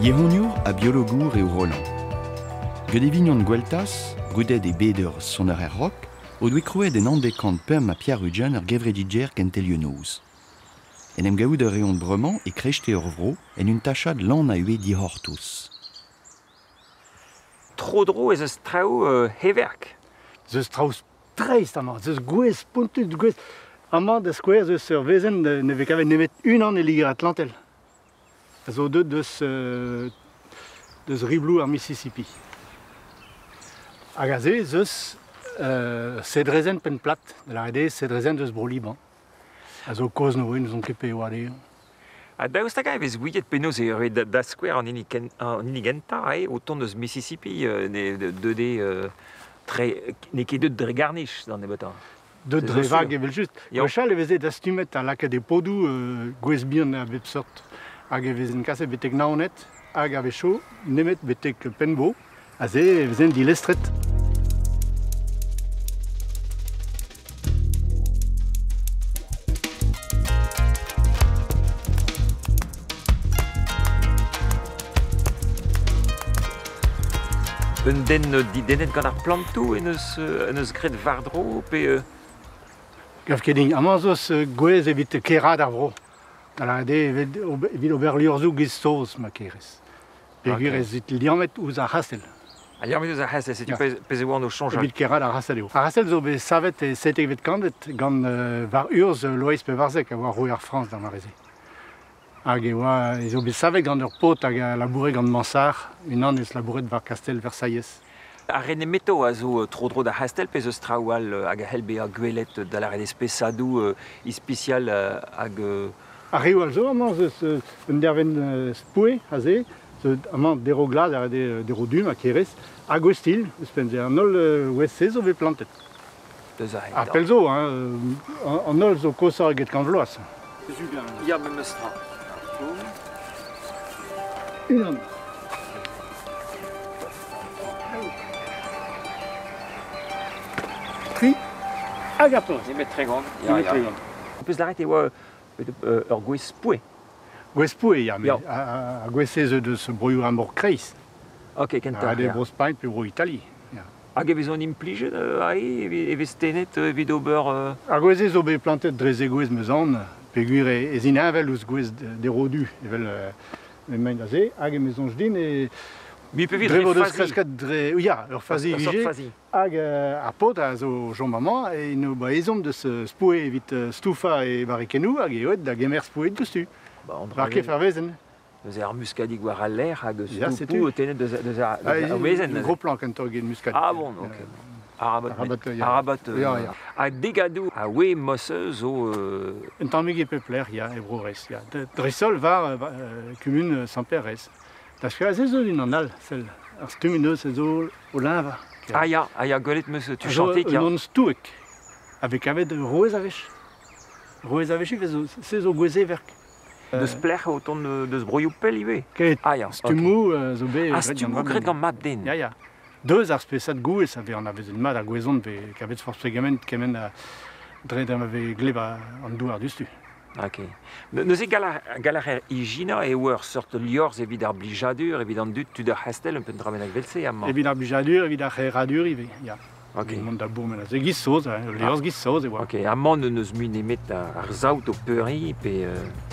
Yehoniour ha biologour eo Roland. Gant e vignon Gweltaz, brudet e bed ur soner er rock, o doe krouet en 1985 ur gevredigezh kentelioù noz. En em gavout a reont bremañ e kreiste ur vro en un tachad lan a ue dic'hortoz. Tro-dro ez eus traoù heverk. Ez eus traoù dreist amañ, ez eus gwez spontus, gwez. Amañ da skouer ez eus ur wezenn ne vez kavet nemet unan e Liger-Atlantel. A zo deuet deus ribloù ar Mississippi. Hag aze ez eus sedrezenn penn-plat, da lâret eo sedrezenn deus Bro-Liban. A zo kozh neuze, n'ouzon ket pe oad eo. Ha daoust hag-eñ e vez gouiet penaos eo ret da skouer an hini gentañ eo o tont eus Mississippi deuet eo n'eo ket deuet dre garnij d'an nebeutañ. Deuet dre vag evel-just. Gwechall e veze dastumet ha lakaet e podoù gwez bihan a bep seurt. Hag e vezent kaset betek Naoned hag a-wechoù nemet betek Pennbo. Aze e vezent dilestret. Un den didennet gant ar plantoù en eus graet war-dro pe... Gav ket din. Amañ zo eus gwez evit keraat ar vro. Da lâret eo evit ober liorzhoù giz saoz ma kerez. Peogwir ez it liammet ouzh ar c'hastell. Ha liammet ouzh ar c'hastell, setu pezh e oan o soñjal. Evit keraat ar c'hastell eo. Ar c'hastell zo bet savet e 17 kantved gant war urzh Loeiz Pevarzek a oa roue ar Frañs d'ar mare-se. Hag e oa ez eo bet savet gant ur paotr hag a laboure gant Mansart, unan eus labouret war kastell Versailles. Ar re nemeto a zo tro-dro d'ar c'hastell pe ez eus traoù all hag a c'hell bezañ gwelet da lâret eo spesadoù ispisial hag... Ar reoù all zo amañ eus un dervenn spoue aze, zo amañ derv glas a derv du ma kerez, hag ostilh ouzhpenn-se. An holl wez-se zo bet plantet. Deus ar Ha pell zo, hein, an holl zo koshoc'h eget kant vloaz. Ya, memes tra. Unan. Tri hag ar peurrest. Nemet 30. Ya, Nemet 30. Peus lâret e oa ur gwez poe. Gwez poe, ya, met ar gwez-se zo deus broioù ar mor kreiz. Ok, kentoc'h. Ha bro Spagn pe bro Itali. Hag e vezont implijet aze, e vez tennet evit ober... Ar gwez-se zo bet plantet dre zegouezh 'm eus aon, peogwir ez int heñvel ouzh gwez derv du, evel emaint aze, hag e soñj din e... Dre vo deus kresket dre... Ya, ur fazi vije. Hag ar paotr a zo o chom amañ, en doa ezhomm deus spoue evit stoufañ e barrikennoù hag eo aet da gemer spoue diouzhtu. War kef ar wezenn. Neuze ar muskadig war al lec'h hag stoupoù tennet deus ar wezenn. Gros plan kentoc'h eget muskadig. Ah bon, ok. Arabat, arabat. Ha degadoù a we mosse zo... Un tammig e pep lec'h, ya, e Bro-Rez. Ya. Dreist-holl war kumun Sant-Pêr-Rez. Da skouer, se zo unan all, sell. Ar stumm neuz zo o leñvañ. Ah ya, ah ya, gwelet 'meus tu chanter Un onn stouek. A vez kavet rouez a wech. Rouez a wech ivez, se zo gwez-heverk. Deus plec'h o tont deus broioù pell ivez? Ket. Ah ya, stummoù zo bet Ah, stummoù graet gant mab-den. Ya, ya. Deus ar spesad gouez a vez anavezet mat ar gwezon vez kavet forzh pegement kement a dre ma vez gleb an douar diouzhtu. Ok. Neuze gall a reer ijinañ eo ur seurt liorzh evit ar blijadur, evit an dud tud ar c'hastell, un dra bennak evel-se amañ. Evit ar blijadur, evit ar c'haeradur ivez, ya. Ok. Mont da bourmen aze giz saoz, ul liorzh giz saoz e oa. Ok, amañ n'eus mui nemet ar saout o peuriñ pe...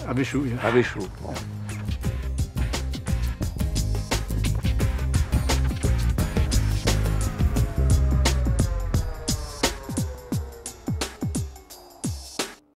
A-wechoù, ya. A-wechoù, bon.